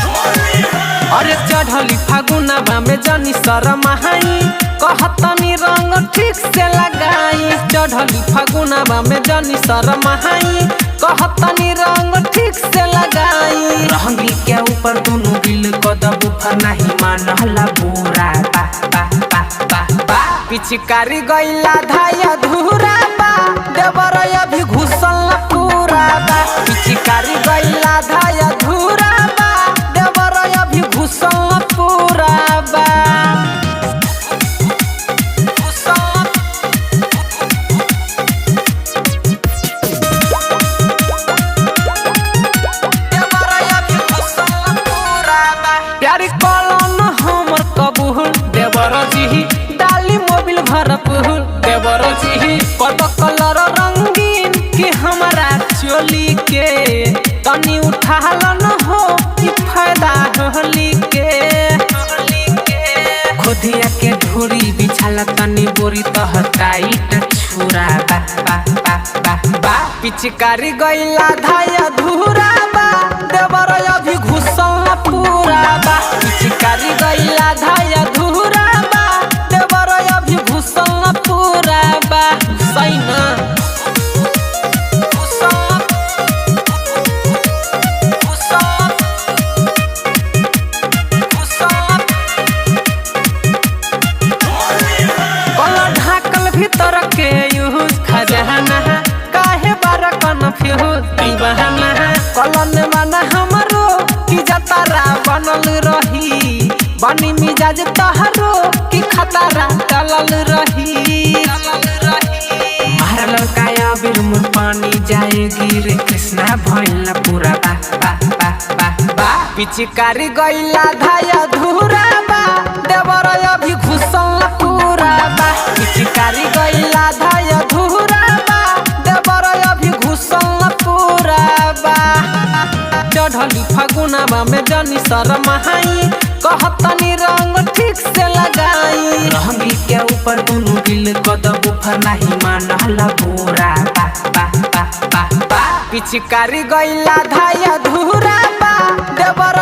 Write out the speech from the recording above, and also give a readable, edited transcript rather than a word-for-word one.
अरे चढ़ली फागुनवा में जनी शरमाई, कहतनी रंग ठीक से लगाई। चढ़ली फागुनवा में जनी शरमाई, कहतनी रंग ठीक से लगाई। रहंगी के ऊपर दुनु गिल कदब उफर नहीं मानहला बुरा बा बा बा बा बा। पिचकारी गईला धाया धूरा बा, देवर अभी घुसल न पूरा बा। पिचकारी गईला धाया धूरा बा, देवर अभी घुसल न पूरा बा। प्यारी कलन हमर कबूल देवर जी, डाली मोबिल भरपूर देवर जी। कत कलर रंगीन कि हमरा चोली के, तनी उठालन हो कि फायदा होली के। खोदिया के ढोरी बिछाला तनी बोरी तह टाइट छुरा बा बा बा बा बा। पिचकारी गईला धाया धूरा बा, देवर अभी घुसल न पूरा बा। पिचकारी गईला धाया धूरा बा, देवर अभी घुसल न पूरा बा। सही ना कल ढाकल भीतर के यूज खजाना, काहे बार कन्फ्यूज दीवाना। कलन माना हमरो कि जतारा बनल रही, बनी मिजाज तहरो कि खतरा चलल रही। मारल काया बिर मुर पानी जाएगी रे कृष्णा भइल पूरा बा बा बा बा बा। पिचकारी गईला धाया धूरा बा, देवर अभी घुसल न पूरा बा। पिचकारी गईला धाया धूरा बा, देवर अभी घुसल न पूरा बा। चढ़ली फागुनवा में जनी शरमाई, कहतनी रंग ठीक से लगाई। रहंगी के ऊपर दुनु गिल कदब उफर नहीं मानहला बुरा बा बा बा बा बा। पिचकारी गईला धाया धूरा बा, देवर